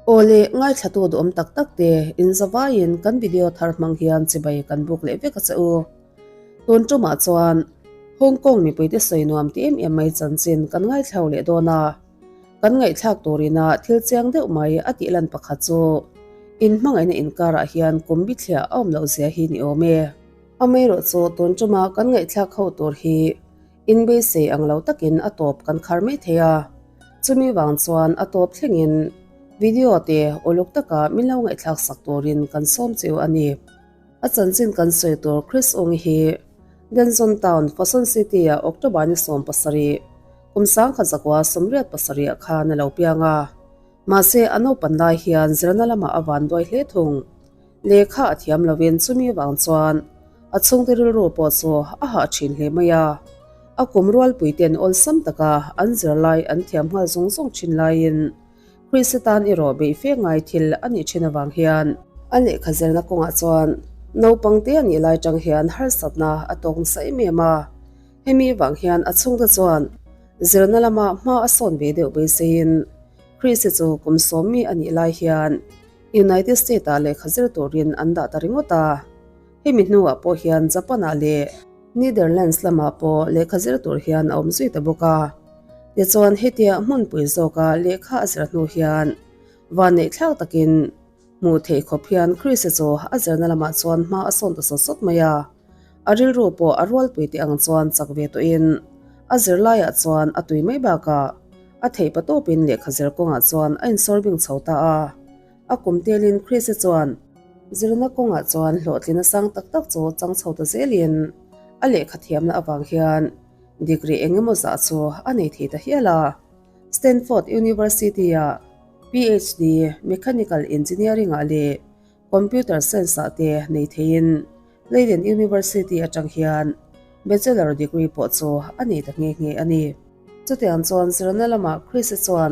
Awle, ngaithlatu duhawm tak tak te, inzavaiin kan video thar hmang hian chibai kan buk leh vek a che u. Tun tumah chuan Hong Kong mipuite sawi nuam ti em em mai chanchin kan ngaithlau leh dawn a. Kan ngaihthlak turina thil chiang deuh mai a tih lan pakhat chu inhmangaihna inkarah hian kum bithliah a awm loh zia hi ni awm e. Amaherawhchu tun tuma kan ngaihthlak ho tur hi inbeisei ang lo takin a tawp kan khar mai thei a. Chumi vang chuan a tawp thlengin video te uluk taka min lo ngaihthlak sak turin kan sawm cheu a ni. A chanchin kan sawi tur Chris Ung hi Denson Town, Foshan City-ah October ni 17, kum 1987 ah khan a lo piang a. Mahse, a naupan lai hian zirna lamah a van duai hle thung. Lehkha a thiam lovin chumi vang chuan a chhungte rilru pawh chu a hah thin hle mai a. A kum rualpuite'n awlsam taka an zirlai an thiam nghal zung zung thin laiin Krista tan erawh beih fe ngai thil a nih thin avang hian a lehkha zirna kawngah chuan naupang te a nih lai tang hian harsatna a tawk nasa em em a. Hemi vang hian a chhungte chuan zirna lama hma a sawn ve deuh beiseiin Krista chu kum sawmmi a nih lai hian United States-ah lehkha zir turin an dah ta ringawt a. Hemi hnuah pawh hian Japan-ah leh Netherlands lamah pawh lehkha zir tur hian a awm zui ta bawk a. Tichuan hetia hmunpui zawka lehkha a zir hnu hian vanneih thlak takin hmuh theih khawp hian Chris-a chu a zirna lamah chuan hma a sawn ta sawt sawt mai a. A rilru pawh a rualpui te ang chuan chak ve tawhin a zirlaiah chuan a tui mai bakah a theih patawpin lehkha zir kawngah chuan a insawr bing chho ta a. A kum telin Chris-a chuan zirna kawngah chuan hlawhtlina sang tak tak chu chang chho ta zelin a lehkha thiamna avang hian degree eng emaw zah chu a nei thei ta hial a. Stanford University-ah PhD Mechanical Engineering-ah leh Computer Science-ah te nei theiin Leiden University atang hian Bachelor degree pawh chu a nei ta nghe nghe a ni. Chutiang chuan zirna lamah Chris-a chuan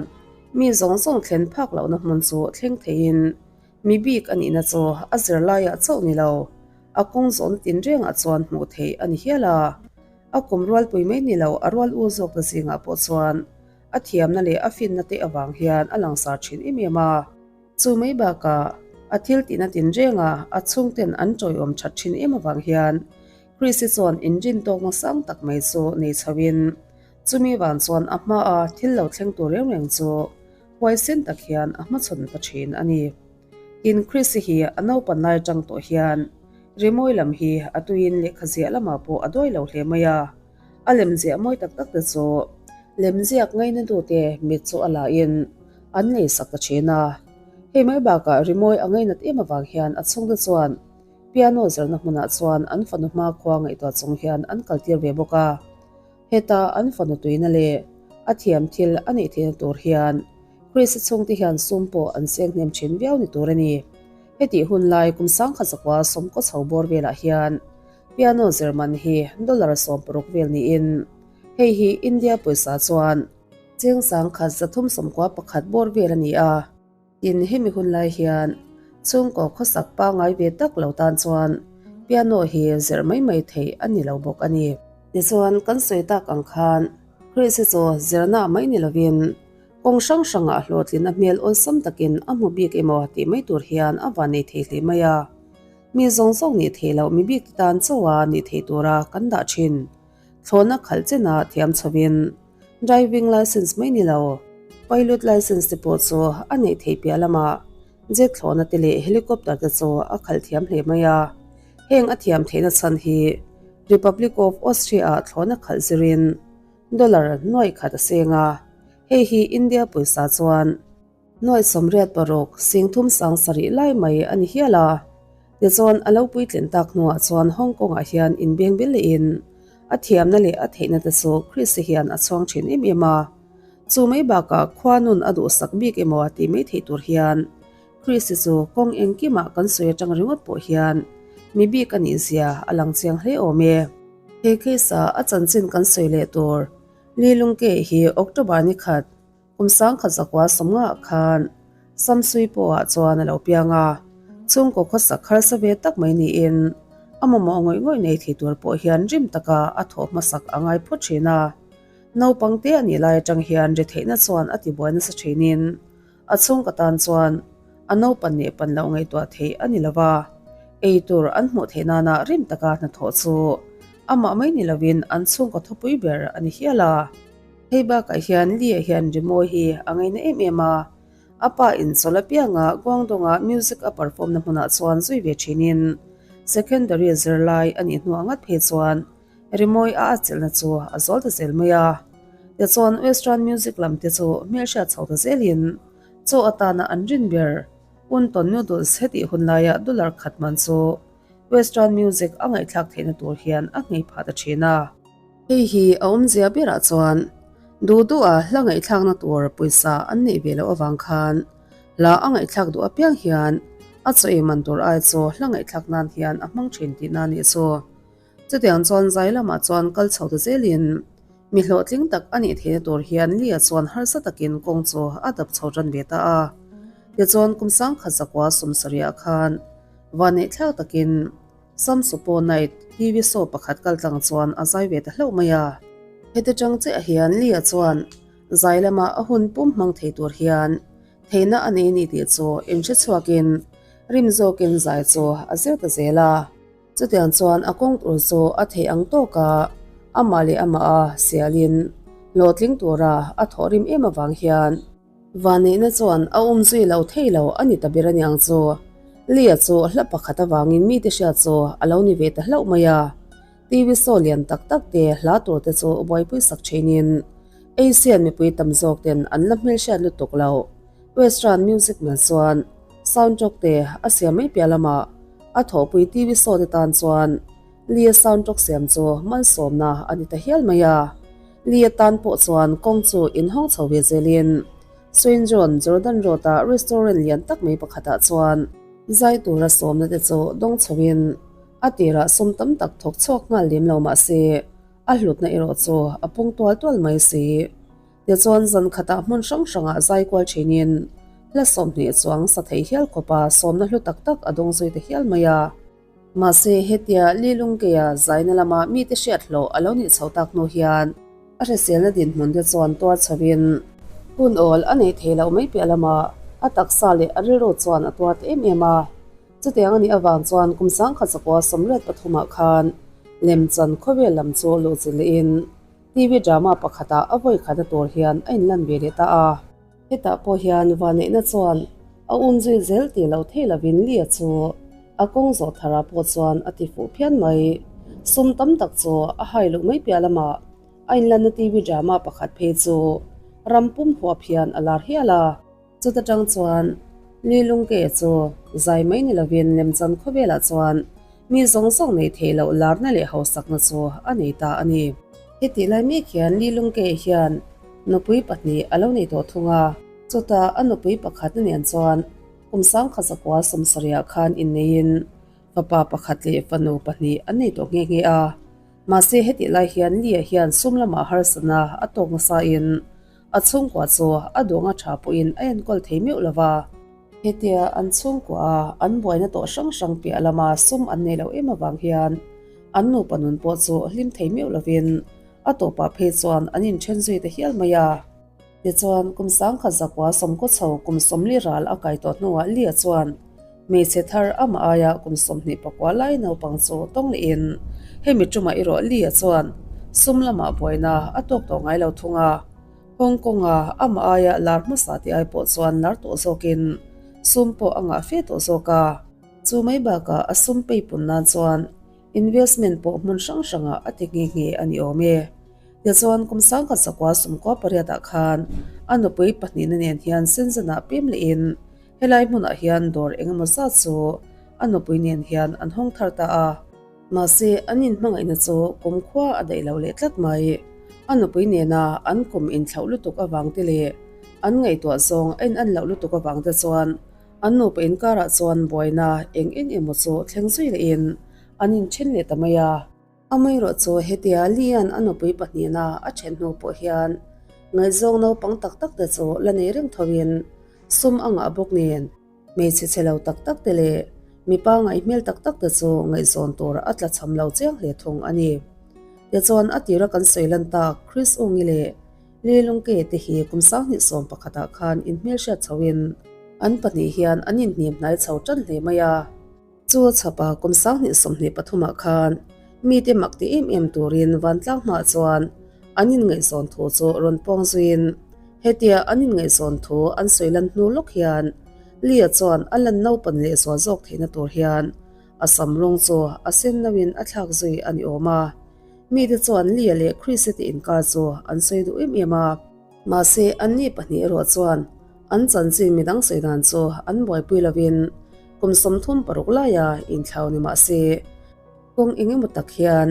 mi zawng zawng thlen phak lohna hmun chu thleng theiin mi bik a nihna chu a zirlaiah chauh ni lo, a kawng zawn tinrengah chuan hmuh theih a ni hial a. A kum rualpui mai ni lo a rual u zawk ta zingah pawh chuan a thiamna leh a finna te avang hian a langsar thin em em a. Chu mai bakah a thil tihna tinrenga a chhungten an tawiawm that thin em avang hian Chris-i chuan inrin tawkna sang tak mai chu nei chhoin chumi vang chuan a hmaa thil lo thleng tur reng reng chu huaisen tak hian a hmachhawn ta thin a ni. Tin, Chris-i hi a naupan lai atang tawh hian rimawi lam hi a tuiin lehkha ziah lamah pawh a duai lo hle mai a, a lemziah mawi tak tak te chu lemziak ngainatute mit chu a lahin an leisak ta thin a. Hei mai bakah rimawi a ngainat em avang hian a chhungte chuan Piano zirna hmunah chuan an fanu hmakhua ngaihtuah chung hian an kaltir ve bawk a. Heta an fanu tuina leh a thiam thil a neih theihna tur hian Chris-a chhungte hian sum pawh an seng hnem thin viau ni tur a ni. Hetih hun lai kum sangkhat zakua sawmkaw chho bawr velah hian piano zir man hi dollar 60 vel niin hei hi India pawisa chuan cheng 3171 bawr vel a ni a. Tin, hemi hun lai hian chhungkaw khawsak pangngai ve tak lo tan chuan piano hi zirh mai mai theih a ni lo bawk a ni. Tichuan, kan sawi tak ang khan Chris hi chu zirna mai ni lovin kawng hrang hrangah hlawhtlin a hmel awlsam takin a hmu bik emaw tih mai tur hian a van nei thei hle mai a. Mi zawng zawng nih theih loh mi bik te tan chauha nih theih tura kan dah thin. Thlawhna khalh chenah thiam chhovin Driving license mai ni lo, pilot license te pawh chu a neih theih piah lamah jet thlawhna te leh helicopter te chu a khalh thiam hle mai a. Heng a thiam theihna chhan hi Republic of Austria-ah thlawhna khalh zirin dollar nuaih khat a seng a, hei hi India pawisa chuan Nuaih 86 singthum 7000 lai mai a ni hial a. Tichuan a lo puitlin tak hnuah chuan Hong Kong-ah hian inbeng bil lehin a thiamna leh a theihna te chu Chris-i hian a chhuang thin em em a. Chu mai bakah khua nun a duhsak bik emaw tih mai theih tur hian Chris-i chu kawng engkimah kan sawi atang ringawt pawh hian mi bik a nih zia a lang chiang hle awm e. He case-a a chanchin kan sawi leh tur Li Lungke hi October ni khat Kum 1950 khan Samsui pawhah chuan a lo piang a, chhungkaw khawsak harsa ve tak mai niin a mamawh ngawih ngawih nei thei tur pawh hian rim taka a thawh hmasak a ngai phawt thin a. Naupang te a nih lai atang hian ri theihna chuan a tibuai nasa thinin. A chhungkaw tan chuan a naupan leh pan loh ngaihtuah theih a ni lo va, ei tur an hmuh theih nana rim taka hnathawh chu amah mai ni lovin an chhungkaw thupui ber a ni hial a. Hei bakah hian Lee-a hian rimawi hi a ngaina em em a, a pa in chawl apianga Guangdong-a music a perform na hmunah chuan zui ve thinin secondary zirlai a nih hnuah ngat phei chuan rimawi a atchilhna chu a zawl ta zel mai a. Tichuan Western music lam te chu hmelhriat chho ta zelin chaw atana an rin ber Wonton noodles hetih hun laia dollar khat man chu Western music a ngaihthlak theihna tur hian a nghei phah ta thin a. Hei hi a awmzia berah chuan duh duha hla ngaihthlakna tur pawisa an neih ve loh avang khan hla a ngaihthlak duh apiang hian a chaw ei man tur ai chu hla ngaihthlak nan hian a hmang thin tihna a nih chu. Chutiang chuan zai lamah chuan kal chho ta zelin mi hlawhtling tak a nih theihna tur hian Lia chuan harsa takin kawng chu a dap chho tan ve ta a. Tichuan kum sangkhat zakua sawmsarihah khan vanneihthlak takin Samsupo Night TV show pakhat kal tlang chuan a zai ve ta hlauh mai a. Heti tang chiah hian Lia chuan zai lama a hun pum hmang thei tur hian theihna a nei ni tih chu inhre chhuakin rim zawkin zai chu a zir ta zel a. Chutiang chuan a kawng tur chu a theih ang tawk a, amah leh amah a sialin hlawhtling tura a thawh rim em avang hian Vanneihna chuan a awm zui lo thei lo a ni ta ber aniang chu. Lia chu hla pakhat avangin mite hriat chu a lo ni ve ta hlauh mai a. TV show lian tak tak te hla tur te chu buaipui sak thinin Asian mipui tam zawk ten an la hmelhriat lutuk lo. Western music nen chuan soundtrack te a siam mai piah lamah a thawhpui TV show te tan chuan Lia soundtrack siam chu malsawmna a ni ta hial mai a. Lia tan pawh chuan kawng chu inhawng chho ve zelin Saint John Jordan Road-a restaurant lian tak mai pakhatah chuan zai tura sawmna te chu dawng chhoin a tirah sum tam tak thawk chhuak nghal lem lo mah se a hlutna erawh chu a pung tual tual mai si. Tichuan zan khatah hmun hrang hrangah zai kual thinin hla 20 chuang sa thei hial khawpa sawmna hlu tak tak a dawng zui ta hial mai a. Mahse, hetia Lilungkeia zaina lama mite hriat hlawh a lo nih chho tak hnu hian a hriselna dinhmun te chuan tuar chhoin hun awl a nei thei loh mai piah lamah a taksa leh a rilru chuan a tuar ta em em a. Chutiang a nih avang chuan kum 1983 ah khan lemchan khawvel lam chu luhchilh lehin TV drama pakhatah a vawi khatna tur hian a inlan ve leh ta a. Hetah pawh hian Vanneihna chuan a um zui zel tih loh thei lovin Lia chu a kawng zawh tharah pawh chuan a ti fuh phian mai. Sum tam tak chu a hai loh mai piah lamah a inlanna TV drama pakhat phei chu ram pum huap hian a lar hial a. Chuta tang chuan Li Lungke chu zai mai ni lovin lemchan khawvelah chuan mi zawng zawng nei theih loh larna leh hausakna chu a nei ta a ni. Hetih lai mek hian Li Lungke hian nupui pahnih a lo nei tawh thung a. Chutah a nupui pakhatna nen chuan kum 1970 khan inneiin fapa pakhat leh fanu pahnih an nei tawh nghe nghe a. Mahse hetih lai hian Lia hian sum lamah harsatna a tawk nasain a chhungkua chu a duanga tha pawhin a enkawl thei meuh lo va. Hetia an chhungkua a an buaina tawh hrang hrang piah lama sum an nei loh em avang hian an nupa nun pawh chu hlim thei meuh lovin a tawpah phei chuan an inthen zui ta hial mai a. Tichuan, kum 1990 chho kum 40 ral a kai tawh hnuah Lia chuan hmeichhe thar amah aia kum 24 lai naupang chu tawng lehin hemi tumah erawh Lia chuan sum lamah buaina a tawk tawh ngai lo thung a. Hong Kong-a amah aia lar hmasa tih ai pawh chuan lar tawh zawkin sum pawh a ngah fe tawh zawk a. Chu mai bakah a sum peipun nan chuan Investment pawh hmun hrang hrangah a ti nghe nghe a ni awm e. Tichuan kum 1998 ah khan a nupui pahnihna nen hian Shenzhen-ah pem lehin helai hmunah hian dawr engemaw zat chu a nupui nen hian an hawng thar ta a. Mahse an inhmangaihna chu kumkhua a daih lo leh tlat mai. A nupui nena an kum inthlauh lutuk avang te leh an ngaihtuah zawng a inan loh lutuk avang te chuan An nupa inkarah chuan buaina eng eng emaw chu thleng zui lehin an inthen leh ta mai a. Amaherawh chu hetia Lian a nupui pahnihna a then hnu pawh hian ngaihzawng naupang tak tak te chu la nei reng thoin sum a ngah bawk nen hmeichhe chhe lo tak tak te leh mipa ngaihhmel tak tak te chu ngaihzawn tur a tla cham lo chiang hle thung a ni. Tichuan a tira kan sawi lan tak Chris Ungi leh. Lee Lungke te hi kum 2011 ah khan inhmelhriat chhoin an pahnih hian an inhnim hnai chho tan hle mai a. Chu a chhapa kum 2023 ah khan mite mak ti em em turin vantlang hmaah chuan an inngaihzawn thu chu rawn pawng zuiin hetia an inngaihzawn thu an sawi lan hnu lawk hian Lee-a chuan a lan naupan lehzual zawk theihna tur hian a sam rawng chu a sen nauin a thlak zui a ni awm a. Mite chuan Lee-a leh Chris-a te inkar chu an sawi duh em em a. Mahse, anni pahnih erawh chuan an chanchin midang sawi dan chu an buaipui lovin kum 36 laia inthlau ni mah se, kawng eng emaw tak hian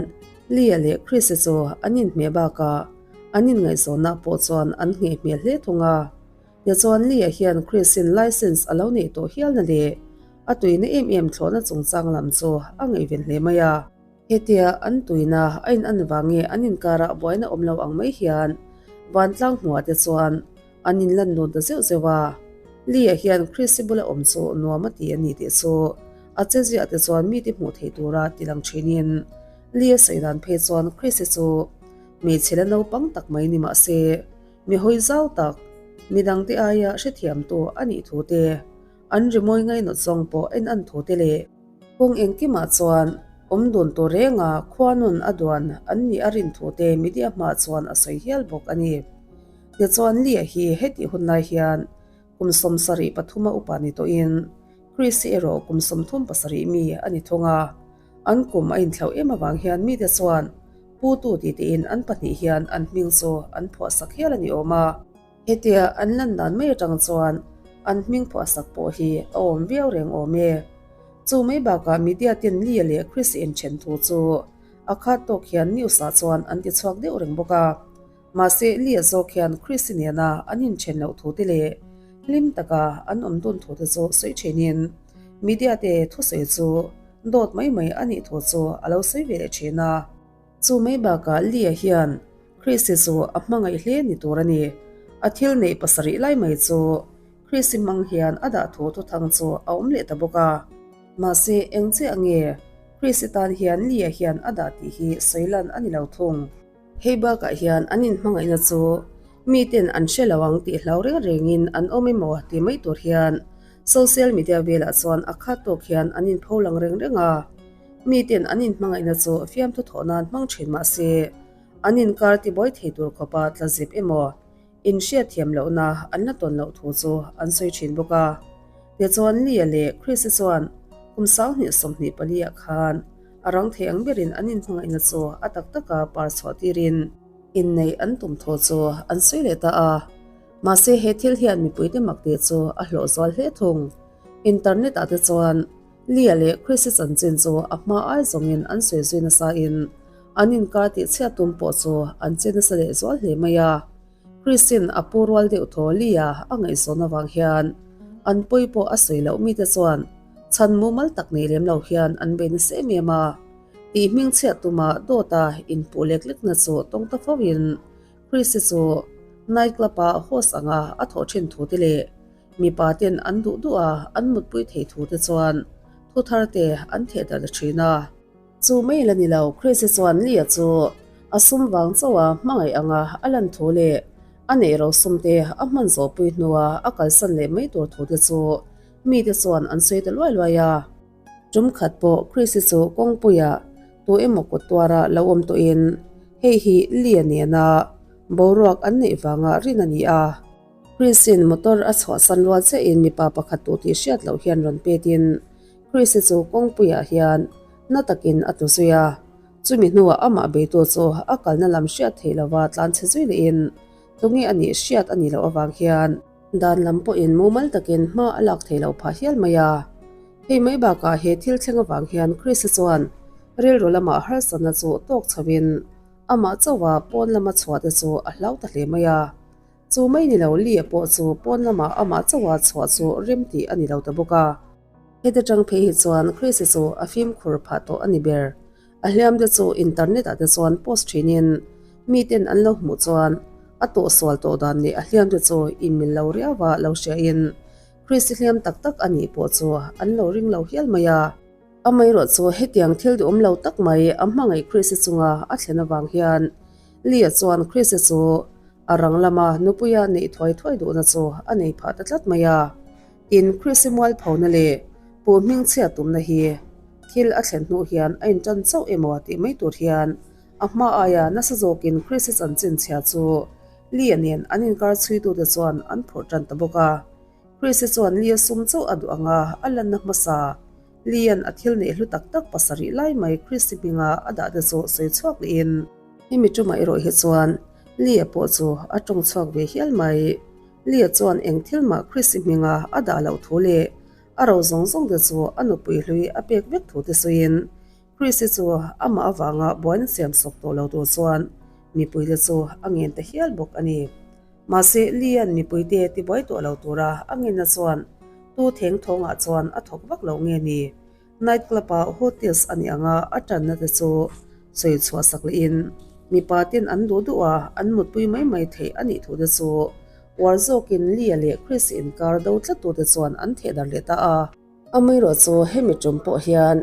Lee-a leh Chris-a chu an inhmeh bakah an inngaihzawnna pawh chuan an ngheh hmel hle thung a. Tichuan Lee-a hian Chris-in license a lo neih tawh hialna leh a tuina em em thlawhna chungchang lam chu a ngaihven hle mai a. Hetia an tuina a in an vang nge an inkarah buaina awm lo ang mai hian vantlang hmuhah te chuan an inlan dun ta zeuh zeuh a. Lee-a hian Chris-i bula awm chu nuam a ti a ni tih chu a che ziah te chuan mite hmuh theih tura ti lang thinin Lee-a sawi dan phei chuan Chris-i chu hmeichhe la naupang tak mai ni mah se mi hawi zau tak, midangte aia hrethiamtu a nih thu te, an rimawi ngainawt zawng pawh en an thu te leh kawng engkimah chuan awm dun tur renga khuanun a duan an nih a rin thu te media hmaah chuan a sawi hial bawk a ni. Tichuan Lee-a hi hetih hun lai hian kum 73 a upa ni tawhin Chris-i erawh kum 37 mi a ni thung a, an kum a inthlauh em avang hian mite chuan Pu tu tih tiin an pahnih hian an hming chu an phuahsak hial a ni awm a. Hetia an lan dan mai atang chuan an hming phuahsak pawh hi a awm viau reng awm e. Chu mai bakah media ten Lee leh Chris inthen thu chu a khat tawk hian news ah chuan an ti chhuak deuh reng bawk a. Mahse Lee zawk hian Chris nena an inthen loh thu te leh hlim taka an awm dun thu te chu sawi thinin media te thusawi chu dawt mai mai a nih thu chu a lo sawi ve leh thin a. Chu mai bakah Lee-a hian Chris-i chu a hmangaih hle ni tur a ni. A thil neih pasarih lai mai chu Chris-i hmang hian a dah thu thuthang chu a awm leh ta bawk a. Mahse, eng chiah nge Chris-i tan hian Lee-a hian a dah tih hi sawi lan a ni lo thung. Hei bakah hian an inhmangaihna chu miten an hre lo ang tih hlau reng rengin an awm emaw tih mai tur hian social media velah chuan a khat tawk hian an inpho lang reng reng a. Miten an inhmangaihna chu fiamthu thawh nan hmang thin mah se, an inkar tibuai thei tur khawpa tla zep emaw inhriatthiam lohna an la tawn loh thu chu an sawi thin bawk a. Tichuan Lee-a leh Chris-i chuan kum 2024 ah khan a rang thei ang berin an inhmangaihna chu a tak taka par chhuah tirin inneih an tum thu chu an sawi leh ta a. Mahse he thil hian mipuite mak tih chu a hlawh zual hle thung. Internet ah te chuan Lee-a leh Chris-i chanchin chu a hma ai zawngin an sawi zui nasa in an inkar tih chhiat tum pawh chu an che nasa leh zual hle mai a. Chris-in a pu rual deuh thaw Lee-a a ngaihzawn avang hian an pawi pawh a sawi loh mite chuan chhan mumal tak nei lem lo hian an bei nasa em em a. Tih hming chhiat tuma dawta inpuh lek lekna chu tawng ta fo in Chris-i chu night club-a host anga a thawh thin thu te leh Mipa ten an duh duh a, an mutpui thei thu te chuan thu thar te an theh darh ta thin a. Chu mai la ni lo, Chris-i chuan Lee-a chu a sum vang chauh a hmangaih anga a lan thu leh a neih ro sum te a hman zawhpui hnua a kalsan leh mai tur thu te chu mite chuan an sawi ta luai luai a. Tum khat pawh Chris-i chu kawngpuiah tu emaw kut tuara lo awm tawhin hei hi Lee-a nena boruak an neih vanga rin a ni a. Chris-in motor a chhuahsan rual chiahin mipa pakhat tu tih hriat loh hian rawn petin Chris-i chu kawngpuiah hian na takin a tlu zui a. Chumi hnuah amah beitu chu a kalna lam hriat theih lova tlan chhe zui lehin tunge a nih hriat a nih loh avang hian dan lam pawhin mumal takin hma a lak theih loh phah hial mai a. Hei mai bakah he thil thleng avang hian Chris-i chuan rilru lamah harsatna chu tawk chhoin amah chauha pawn lama chhuah te chu a hlau ta hle mai a. Chu mai ni lo Lee-a pawh chu pawn lamah amah chauha chhuah chu rem tih a ni lo ta bawk a. Heta tang phei hi chuan Chris-i chu a fimkhur phah tawh a ni ber. A hliam te chu internet ah te chuan post thinin miten an lo hmuh chuan a tawhsual tawh dan leh a hliam te chu inmil lo riauva lo hriain Chris-i hliam tak tak a nih pawh chu an lo ring lo hial mai a. Amaherawh chu hetiang thil duhawm lo tak mai a hmangaih Chris-i chunga a thlen avang hian Lee-a chuan Chris-i chu a. A rang lama nupuia neih thuai thuai duhna chu a nei phah ta tlat mai a. Tin, Chrissy mualphona leh Pu hmingchhia tumna hi thil a thlen hnu hian a intan chauh emaw tih mai tur hian a hma aia nasa zawkin Chrissy chanchin chhia chu Lee-a nen an inkar chhuitute chuan an phurh tan ta bawk a. Chrissy chuan Lee-a sum chauh a duh anga a lanna hmasa Lee-a'n a thil neih hlu tak tak pasarih lai mai Chrissy hminga a dah te chu sawi chhuak lehin, hemi tumah erawh hi chuan Lee-a pawh chu a tawng chhuak ve hial mai. Lee-a chuan eng thil mah Chrissy hminga a dah loh thu leh a ro zawng zawng te chu a nupui hlui a pek vek thu te sawiin Chrissy chu amah avanga buaina siam sawk tawh lo tur chuan mipuite chu a ngen ta hial bawk a ni. Mahse, Lee-a'n mipuite tibuai tawh lo tura a ngenna chuan tu theng thawngah chuan a thawk vak lo nge ni? Night club-a hotels a nih anga a tanna te chu sawi chhuah sak lehin mipa ten an duh duh a, an mutpui mai mai theih a nih thu te chu uar zawkin Lee-a leh Chris-i inkar do tlat tute chuan an thehdarh leh ta a. Amaherawh chu hemi tum pawh hian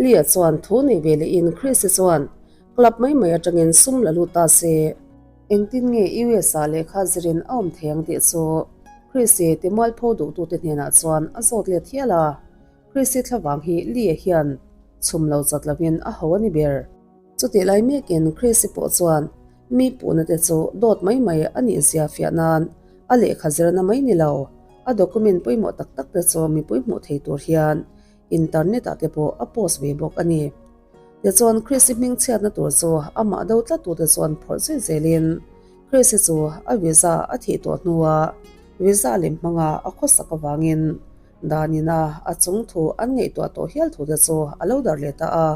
Lee-a chuan thu nei ve lehin Chris-i chuan club mai mai atangin sum la lut ta se. Engtin nge US ah lehkha zirin a awm thei ang tih chu Chris-i timualpho duhtute hnenah chuan a zawt let hial a. Chris-i thlavang hi Lee-a hian chhum lo chat lovin a ho a ni ber. Chutih lai mekin Chris-i pawh chuan mi puhna te chu dawt mai mai a nih zia fiah nan a lehkha zirna mai ni lo, a document pawimawh tak tak te chu mipui hmuh thei tur hian internet ah te pawh a post ve bawk a ni. Tichuan Chris-i hming chhiatna tur chu amah do tlat tute chuan phawrh zui zelin Chris-i chu a visa a thih tawh hnua visa lem hmanga a khawsak avangin danina a chung thu an ngaihtuah tawh hial thu te chu a lo darh leh ta a.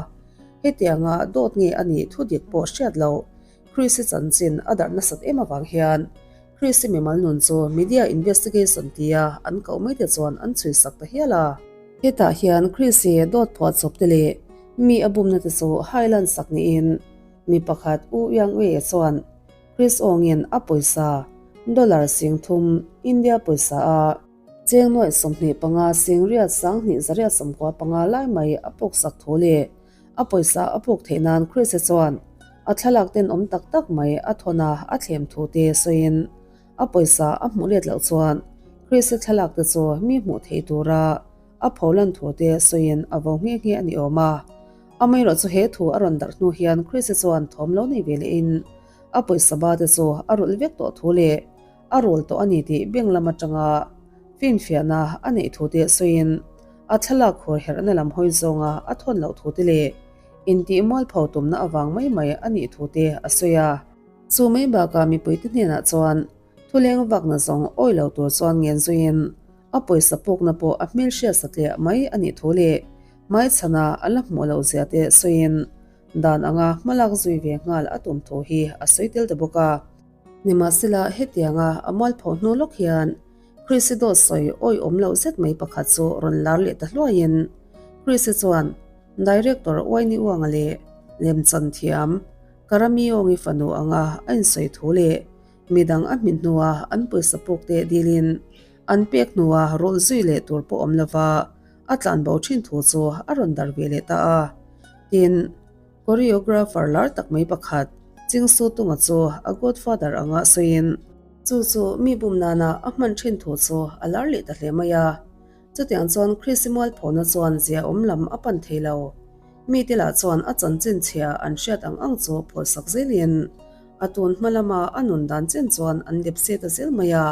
Hetianga dawt nge a nih thu dik pawh hriat loh Chris-i chanchin a darh nasat em avang hian Chris-i mimal nun chu media investigation tia an koh mai te chuan an chhui sak ta hial a. Hetah hian Chris-i dawt phuah chawp te leh mi a bumna te chu hailan sak niin mi pakhat U Yang Wei-a chuan Chris awngin a pawisa dollar 3000 India pawisa a Cheng nuaih 25 singriat 20 zariat 95 lai mai a puk sak thu leh a pawisa a puk theih nan Chris-a chuan a thlalak tenawm tak tak mai a thawn a a thlem thu te sawiin a pawisa a hmuh let loh chuan Chris-a thlalak te chu mi hmuh theih tura a pholan thu te sawiin a vo nghe nghe a ni awm a. Amaherawh chu he thu a rawn darh hnu hian Chris-a chuan thawm lo nei ve lehin a pawisa ba te chu a rulh vek tawh thu leh a rul tawh a ni tih bank lam atanga finfiahna a neih thu te sawiin a thlalak khur herhna lam hawi zawnga a thawn loh thu te leh intih mualpho tumna avang mai mai a nih thu te a sawi a. Chu mai bakah mipuite hnenah chuan thuleng vakna zawng awi lo tur chuan ngen zuiin a pawisa pukna pawh a hmelhriat satliah mai a nih thu leh hmaichhana a la hmuh loh zia te sawiin dan anga hmalak zui ve nghal a tum thu hi a sawi tel ta bawk a. Nimahsela, hetianga a mualpho hnu lawk hian Chrissy dawt sawi awihawm loh zet mai pakhat chu rawn lar leh ta hluaiin Chrissy chuan Director Uaini Uanga leh lemchan thiam Karamiawngi fanu anga a insawi thu leh midang a hmin hnua an pawisa puk te dilin an pek hnua rawlh zui leh tur pawh awm lova a tlanbo thin thu chu a rawn darh ve leh ta a. Tin. Choreographer lar tak mai pakhat, Ching Su Tunga chu a godfather anga sawiin, chu chu mi bum nana a hman thin thu chu a lar leh ta hle mai a. Chutiang chuan Chrissy Mualphona chuan zia awm lam a pan thei lo. Mite lah chuan a chanchin chhia an hriat ang ang chu phawlsak zelin a tun hma lama a nun dan chen chuan an lep se ta zel mai a.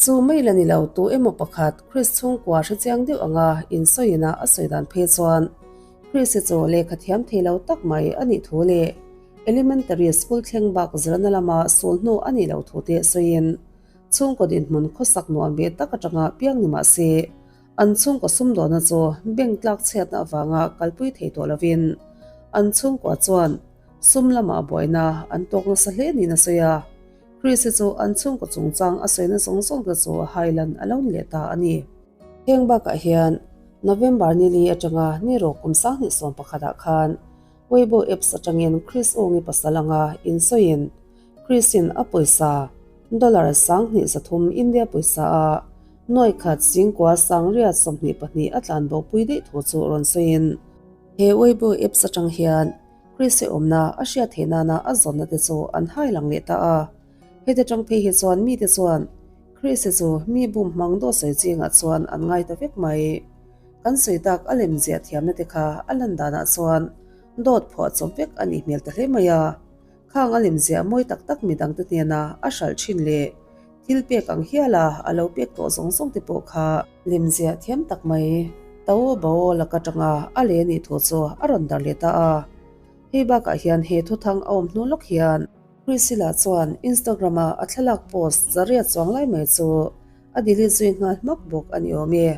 Chu mai la ni lo, tu emaw pakhat Chris chhungkua hre chiang deuh anga insawiin a a sawi dan phei chuan Chris-i chu lehkha thiam thei lo tak mai a nih thu leh elementary school thleng bak zirna lama sul hnu a nih loh thu te sawiin chhungkaw dinhmun khawsak nuam ve tak atanga piang ni mah se an chhungkaw sumdawhna chu bank tlak chhiatna avanga kalpui thei tawh lovin an chhungkua chuan sum lamah buaina an tawk nasa hle niin a sawi a. Chris-i chu an chhungkaw chungchang a sawina zawng zawng te chu hailan a lo ni leh ta a ni. Heng bakah hian November ni li atanga ni rawk kum 2011 ah khan Weibo apps atangin Chris Ong-i pasal anga insawiin Chris-in a pawisa dollar 2300 India pawisa a nuaikhat singkua sangriat 22 a tlanbo pui daih thu chu rawn sawiin he Weibo apps atang hian Chrissy awmna a hriat theih nana a zawnna te chu an hai lang leh ta a. Heti tang phei hi chuan mite chuan Chris-i chu mi bum hmang dawt sawi chingah chuan an ngai ta vek mai. Kan sawi tak a lem ziah thiamna te kha a lan danah chuan dawt phuah chawp vek a nih hmel ta hle mai a. Khang a lem ziah mawi tak tak midangte hnena a hralh thin leh thil pek ang hiala a lo pek tawh zawng zawng te pawh kha lem ziah thiam tak mai Tao Bao laka tanga a leh a nih thu chu a rawn darh leh ta a. Hei bakah hian he thuthang a awm hnu lawk hian Priscilla chuan Instagram-a a thlalak post zariat chuang lai mai chu a delete zui nghal hmak bawk a ni awm e.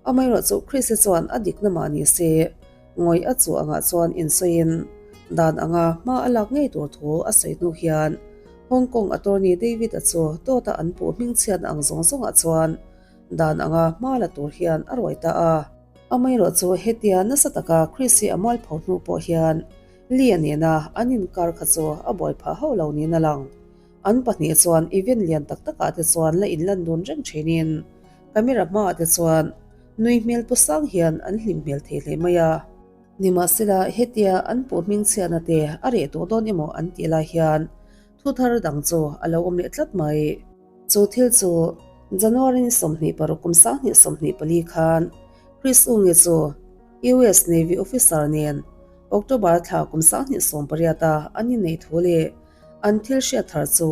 Amaherawhchu Chrissy chuan a dikna mah ni se, ngawih a chuh angah chuan insawiin dan anga hma a lak ngei tur thu a sawi hnu hian Hong Kong attorney David-a chu dawta an puh hmingchhiatna ang zawng zawngah chuan dan anga hma la tur hian a ruai ta a. Amaherawhchu hetia nasa taka Chrissy a mualpho hnu pawh hian Lee-a nena an inkar kha chu a buai phah hauh lo niin a lang. An pahnih chuan event lian tak takah te chuan la inlan dun reng thinin camera hmaah te chuan nui hmel pu sang hian an hlim hmel thei hle mai a. Nimahsela hetia an puh hmingchhiatna te a reh tawh dawn emaw an tih lai hian thu thar dang chu a lo awm leh tlat mai. Chu thil chu January ni 26 kum 2024 khan Chris Unge chu US Navy officer nen October thla kum 2018 a an inneih thu leh an thil hriat thar chu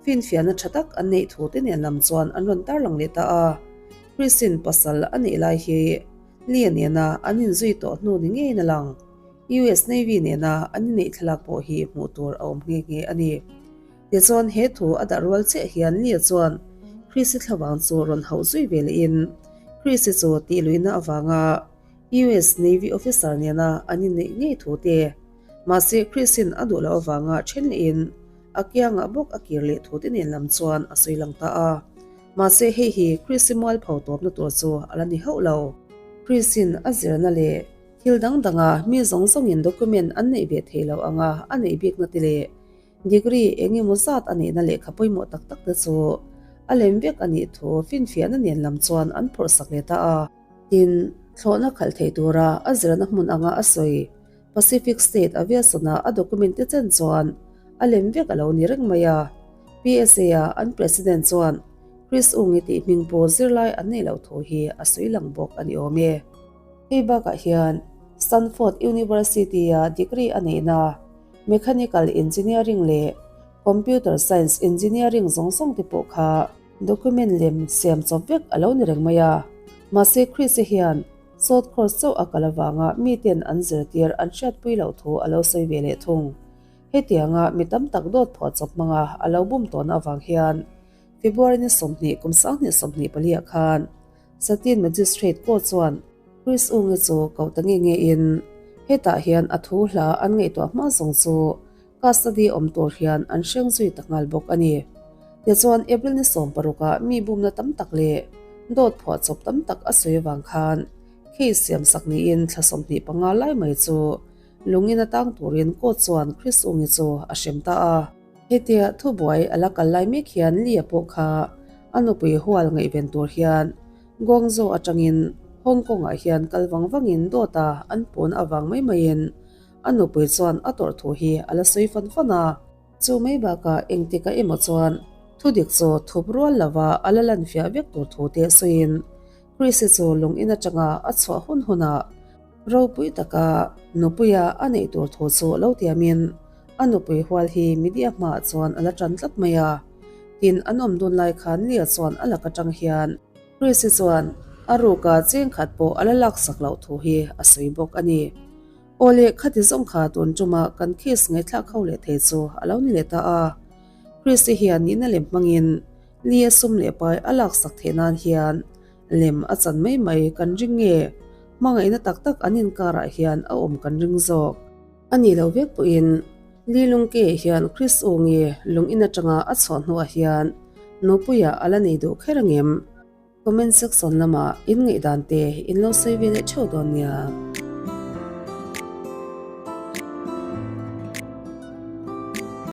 finfiahna tha tak an neih thu te nen lam chuan an rawn tarlang leh ta a. Chrisin pasal a neih lai hi Lee nena an inzui tawh hnu ni ngeiin a lang. US Navy nena an inneih thlalak pawh hi hmuh tur a awm nghe nghe a ni. Tichuan he thu a darh rual chiah hian Lee chuan Chrisi thlavang chu rawn hauh zui ve lehin Chrisi chu tihluihna avanga US Navy officer nena an inneih ngei thu te mahse Chrisin a duh loh avanga then lehin a kiangah bawk a kir leh thu te nen lam chuan a sawi lang ta a. Mahse hei hi Chrisi mualpho tawpna tur chu a la ni hauh lo. Chrisin a zirna leh thil dang danga mi zawng zawngin document an neih ve theih loh anga a neih bikna te leh Degree eng emaw zat a nihna lehkha pawimawh tak tak te chu a lem vek a nih thu finfiahna nen lam chuan an phawrh sak leh ta a. Tin, thlawhna khalh thei tura a zirna hmun anga a sawi Pacific State Aviation-a a document te chen chuan a lem vek a lo ni reng mai a. PSA-a an President chuan Chris Ung-i tih hming pawh zirlai an neih loh thu hi a sawi lang bawk a ni awm e. Hei bakah hian Stanford University-a degree a neihna Mechanical Engineering leh Computer Science Engineering zawng zawng te pawh kha document lem siam chawp vek a lo ni reng mai a. Mahse Chris-i hian short course chauh a kal avanga miten an zirtir an hriatpui loh thu a lo sawi ve leh thung. Hetianga mi tam tak dawt phuah chawp hmanga a lo bum tawhna avang hian February ni 20 kum 2024 ah khan Satin Magistrate Court chuan Chris Unge chu koh ta nge nge in hetah hian a thu hla an ngaihtuah hma zawng chu custody awm tur hian an hreng zui ta nghal bawk a ni. Tichuan April ni 16 ah mi bumna tam tak leh dawt phuah chawp tam tak a sawi avang khan case siam sak niin thla 25 lai mai chu lungin a tang turin court chuan Chris Unge chu a hrem ta a. Hetia thubuai a la kal lai mek hian Lee-a pawh kha a nupui hual ngaihven tur hian Guangzhou atangin Hong Kong-ah hian kal vang vangin dawta an pawn avang mai maiin a nupui chuan a tawrh thu hi a la sawi fan fan a. Chu mai bakah engtikah emaw chuan thudik chu thup rual lova a la lan fiah vek tur thu te sawiin Chris-i chu lung in atanga a chhuah hun hunah Ropui taka nupuia a neih tur thu chu lo tiamin a nupui hual hi media hmaah chuan a la tan tlat mai a. Tin, an awm dun lai khan Lia chuan a lak atang hian Chris-i chuan a ruka cheng khat pawh a la laksak loh thu hi a sawi bawk a ni. Aw le, khati zawng kha tun ṭuma kan case ngaihthlak ho leh thei chu a lo ni leh ta a. Chris-i hian nihna lem hmangin Lia sum leh pai a laksak theih nan hian Lem a chan mai mai kan ring nge? Hmangaihna tak tak an inkarah hian a awm kan ring zawk. A nih loh vek pawhin Li Lungke hian Chris U nge lung in atanga a chhuah hnuah hian nupuia a la nei duh kher angem? Comment section lamah in ngaihdan te in lo sawi ve leh theuh dawn nia.